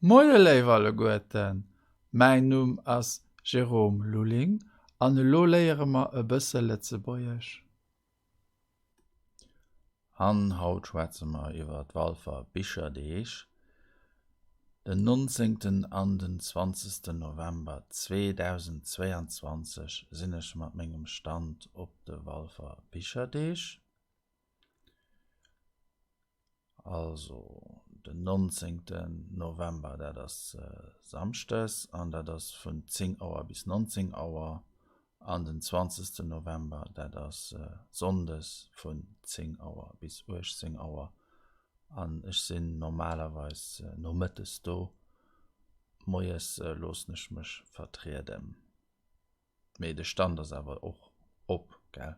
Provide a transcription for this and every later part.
Moie léif alleguerten, mäin Numm ass Jérôme Lulling an elo léiere mer e bësse Lëtzebuergesch. An haut schwätze mer iwwer d'Walfer Bicherdeeg, den 19. an den 20. November 2022 sinn ech mat mengem Stand op de Walfer Bicherdeeg. Also den 19 November, dat ass Samschdes an dat ass vun 10 Auer bis 19 Auer an den 20 November, dat ass Sonndes vun 10 Auer bis 18 Auer an ech sinn normalerweis nomëttes do, moies loossen ech mech vertrieden. Mee de Stand ass awer och op, gell?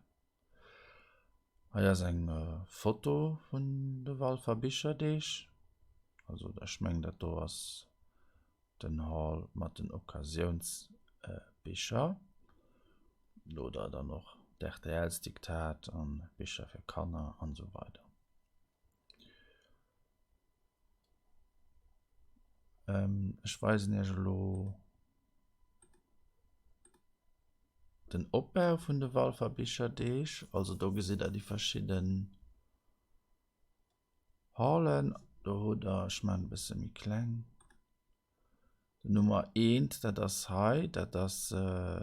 Hei ass eng Foto vun de Walfer Bicherdeeg. Also ech mengen dat do ass den Hall mat den Occasiounsbicher. Oder dann och d'RTLs-Diktat an Bicher fir Kanner an esou weider. Ech weisen iech elo den Opbau vun de Walfer Bicherdeeg. Also do gesitt der déi verschidden Hallen. Do hutt der, ech maachen e bësse méi kleng, den Nummer eent, dat ass hei, dat ass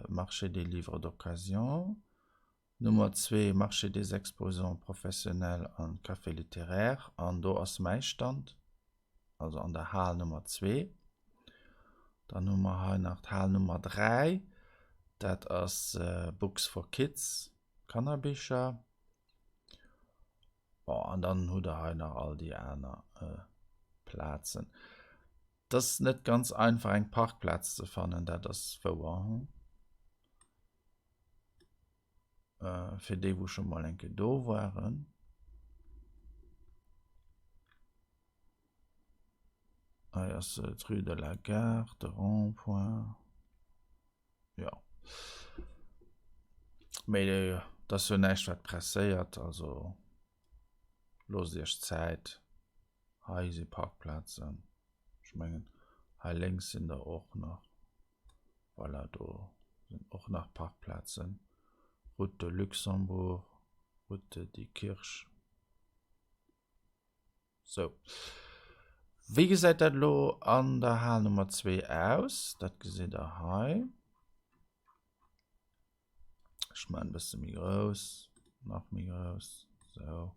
Marché des livres d'occasion. Nummer zwee, Marché des exposants professionnels an Café littéraire an do ass mäi Stand, also an der Hal Nummer zwee. Dann hu mer hei nach d'Hal Nummer 3, dat ass Books for Kids, Kannerbicher. Bon, an dann hutt der hei nach all déi aner Plazen. Et ass net ganz einfach eng Parkplaz ze fannen, dat ass wouer. Fir déi wou scho mol eng Kéier do waren. Hei ass d'Rue de la Gare, de Rond-point. Jo. Mee et ass jo näischt wat presséiert, also loosst iech Zäit. Hei si Parkplazen. Ech mengen hei lénks sinn der och nach. Voilà, do sinn och nach Parkplazen. Route de Luxembourg, Route de Diekirch. Sou. Wéi gesäit dat elo an der Hal Nummer 2 aus? Dat gesitt der hei. Ech maachen e bësse méi grouss, nach méi grouss, sou.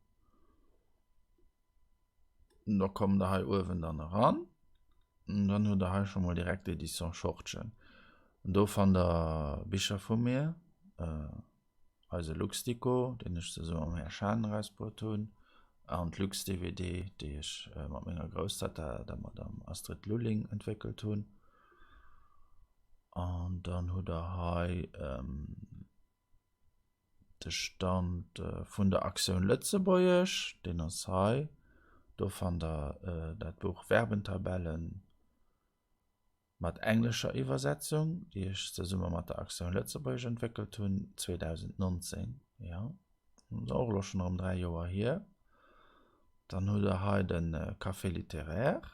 Und da kommt der hei uewen dann eran. Und dann hutt der hei scho mol direkt d'Edition Schortgen. Und do fannt der Bicher vu mir. Äh, eise Luxdico, deen ech zesumme mam Här Schaan erausbruet hunn, an d'Lux-DVD, déi ech mat menger Grousstatta, der Madame Astrid Lulling, entwéckelt hunn. An dann hutt der hei de Stand vun der Aktioun Lëtzebuergesch, deen ass hei. Do fannt der dat Buch Verbentabellen. Mat englescher Iwwersetzung, déi ech zesumme mat der Aktioun Lëtzebuergesch entwéckelt hunn, 2019, jo, ass och elo schonn erëm 3 Joer hier. Dann hutt Der hei de Café littéraire.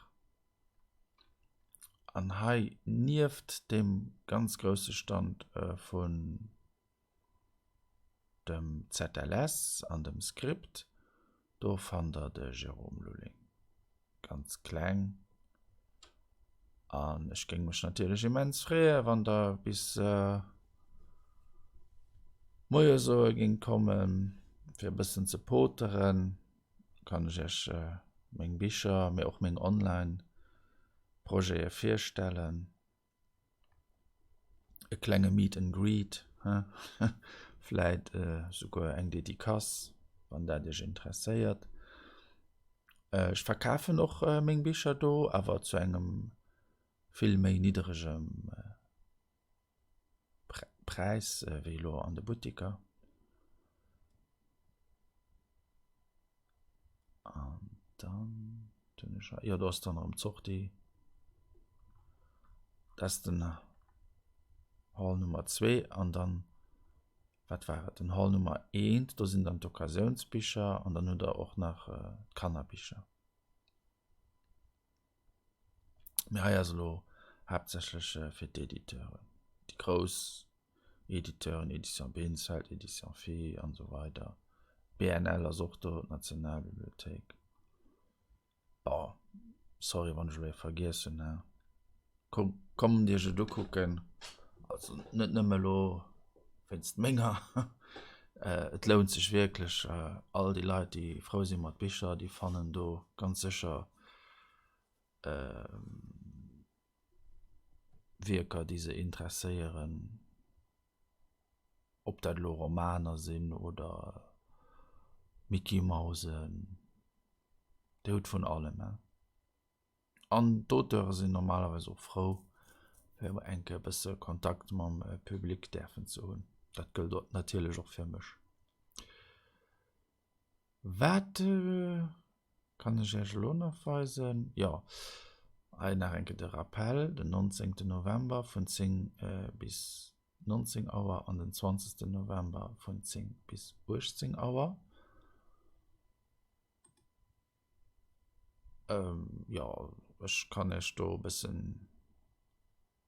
An hei nieft deem ganz grousse Stand vun dem ZLS an dem Script, do fannt der de Jérôme Lulling. Ganz kleng. An ech géing mech natierlech immens freeë wann der bis Moie soe géingt kommen, fir e bëssen ze poteren. Kann ech iech meng Bicher, mee och meng Online Projete virstellen. E klenge Meet and Greet, he? Vläit souguer eng Dedicace, wann dat iech interesséiert. Ech verkafen och meng Bicher do, awer zu engem vill méi nidderegem Präis wéi elo an de Buttiker. An dann hunn ech, jo do ass dann erëm d'Sortie. Dat ass den Hall Nummer 2 an dann, wat war et, den Hall Nummer 1, do sinn dann d'Occasiounsbicher an dann hutt der och nach d'Kannerbicher. Mee hei ass elo haaptsächlech fir d'Editeuren, déi grouss Editeuren, Editions Binsfeld, Editions Phi an esou weider. D'BNL ass och do, d'Nationalbibliothéik. Bon, sorry wann ech elo ee vergiess hunn, he. Kommt iech et ukucken, also net nëmme elo wéinst menger, et lount sech wierklech. All déi Leit, déi frou si mat Bicher, déi fannen do ganz sécher Wierker, déi se interesséieren, ob dat elo Romaner sinn oder Mickey-Mausen, Dir hutt vun allem. An d'Auteure sinn normalerweis och frou, fir eng Kéier e bësse Kontakt mam Public däerfen ze hunn. Dat gëllt natierlech och fir mech. Wat kann ech Iech elo nach weisen? Jo, hei nach eng Kéier de Rappel, den 19. November vun 10 bis 19 Auer an den 20. November vun 10 bis 18 Auer. Jo, ech kann Iech do e bëssen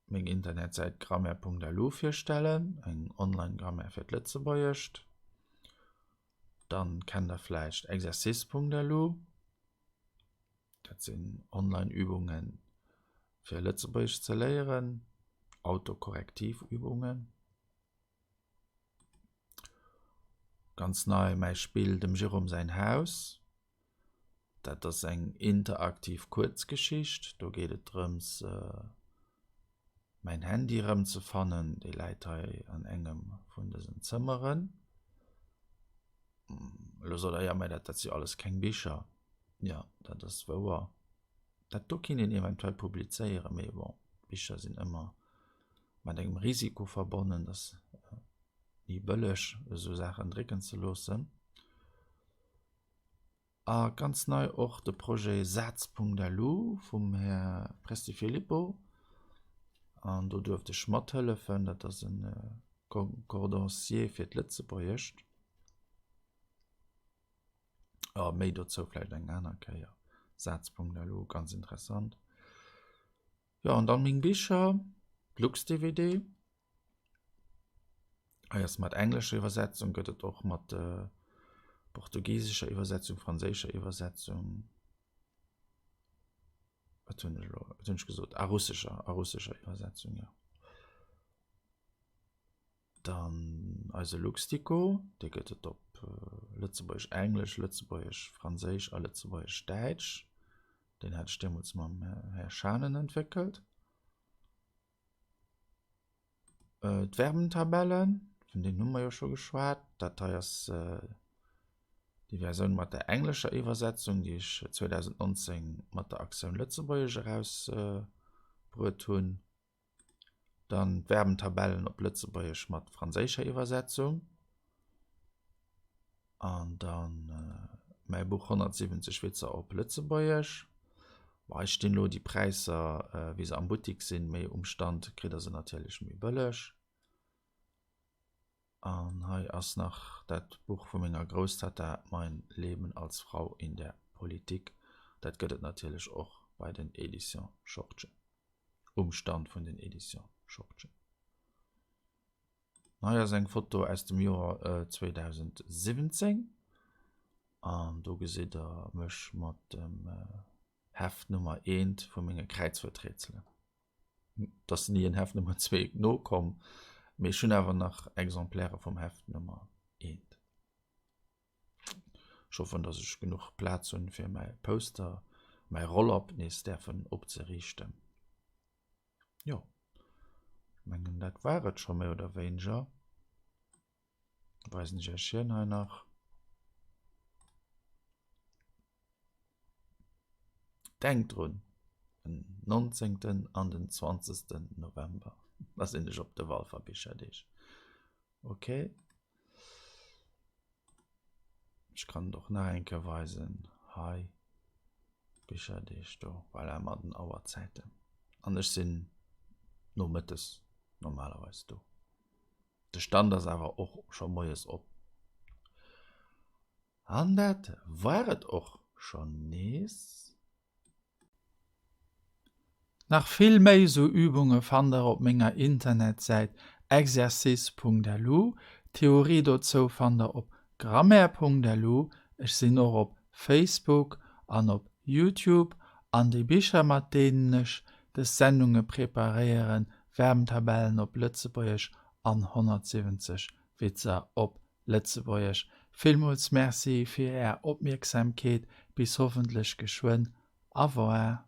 meng Internetsäit grammaire.lu virstellen, eng Online-Grammaire fir d'Lëtzebuergescht. Dann kennt der vläicht exercice.lu, dat sinn Online-Übungen fir Lëtzebuergesch ze léieren, Autokorrektiv-Übungen. Ganz nei mäi Spill Dem Jérôme säin Haus. Dat ass eng interaktiv Kuerzgeschicht. Do geet et drëms, mäin Handy erëmzefannen. Dee läit hei an engem vun dësen Zëmmeren. Elo sot der, jo, mä dat si jo alles keng Bicher. Jo, dat ass wouer. Dat do kinnt een eventuell publizéieren, mee bon, Bicher sinn ëmmer mat engem Risiko verbonnen, dat ass ni bëlleg, esou Saachen drécken ze loossen. A ganz nei och de Projet Saz.lu vum Här Prestifilippo. An do duerft ech mathëllefen. Dat ass e Concordancier fir d'Lëtzebuergescht. A méi dozou vläicht eng aner Kéier. Saz.lu, ganz interessant. Jo, an dann meng Bicher, d'Lux-DVD. Hei ass mat englescher Iwwersetzung, gëtt et och mat portugiesescher Iwwersetzung, franséischer Iwwersetzung. Wat hunn ech elo, wat hunn ech gesot? Ah, russescher, a russescher Iwwersetzung, jo. Dann eise Luxdico, dee gëtt et op Lëtzebuergesch-Englesch, Lëtzebuergesch-Franséisch a Lëtzebuergesch-Däitsch. Deen hat ech deemools mam Här Schanen entwéckelt. D'Verbentabellen, vun deenen hu mer jo scho geschwat. Dat hei ass déi Versioun mat der englescher Iwwersetzung, déi ech 2019 mat der Aktioun Lëtzebuergesch erausbruet hunn. Dann d'Verbentabellen op Lëtzebuergesch mat franséischer Iwwersetzung. An dann mäi Buch 170 Witzer op Lëtzebuergesch. Hei stinn elo déi Präisser, wéi se am Buttik sinn, mee um Stand kritt der se natierlech méi bëlleg. An hei ass nach dat Buch vu menger Grousstatta Mein Leben als Frau in der Politik. Dat gëtt et natierlech och bei den Editions Schortgen, um Stand vun den Editions Schortgen. Hei ass eng Foto aus dem Joer 2017 an do gesitt der mech mat dem Heft Nummer eent vu menge Kräizwuerträtselen. Et ass ni en Heft Nummer zwee nokomm, mee ech hunn awer nach Exemplaire vum Heft Nummer eent. Ech hoffen, dass ech genuch Plaz hunn, fir mäi Poster, mäi Roll-Up nees däerfen opzeriichten. Jo, ech mengen dat war et scho méi oder wéineger. Weisen ech iech hien hei nach. Denkt drun, den 19. an den 20. November, da sinn ech op de Walfer Bicherdeeg. Ok. Ech kann et och nach eng Kéier weisen. Hei, Bicherdeeg do, voilà, mat den Auerzäiten. An ech sinn nomëttes normalerweis do. De Stand ass awer och scho moies op. An dat war et och schonn nees. Nach vill méi sou Übunge fannt der op menger Internetsäit exercice.lu. D'Theorie dozou fannt der op grammaire.lu. Ech sinn och op Facebook an op Youtube. An déi Bicher mat deenen ech des Sendunge preparéieren, Verbentabellen op Lëtzebuergesch an 170 Witzer op Lëtzebuergesch. Villmools Merci fir är Opmierksamkeet. Bis hoffentlech geschwënn. Au revoir.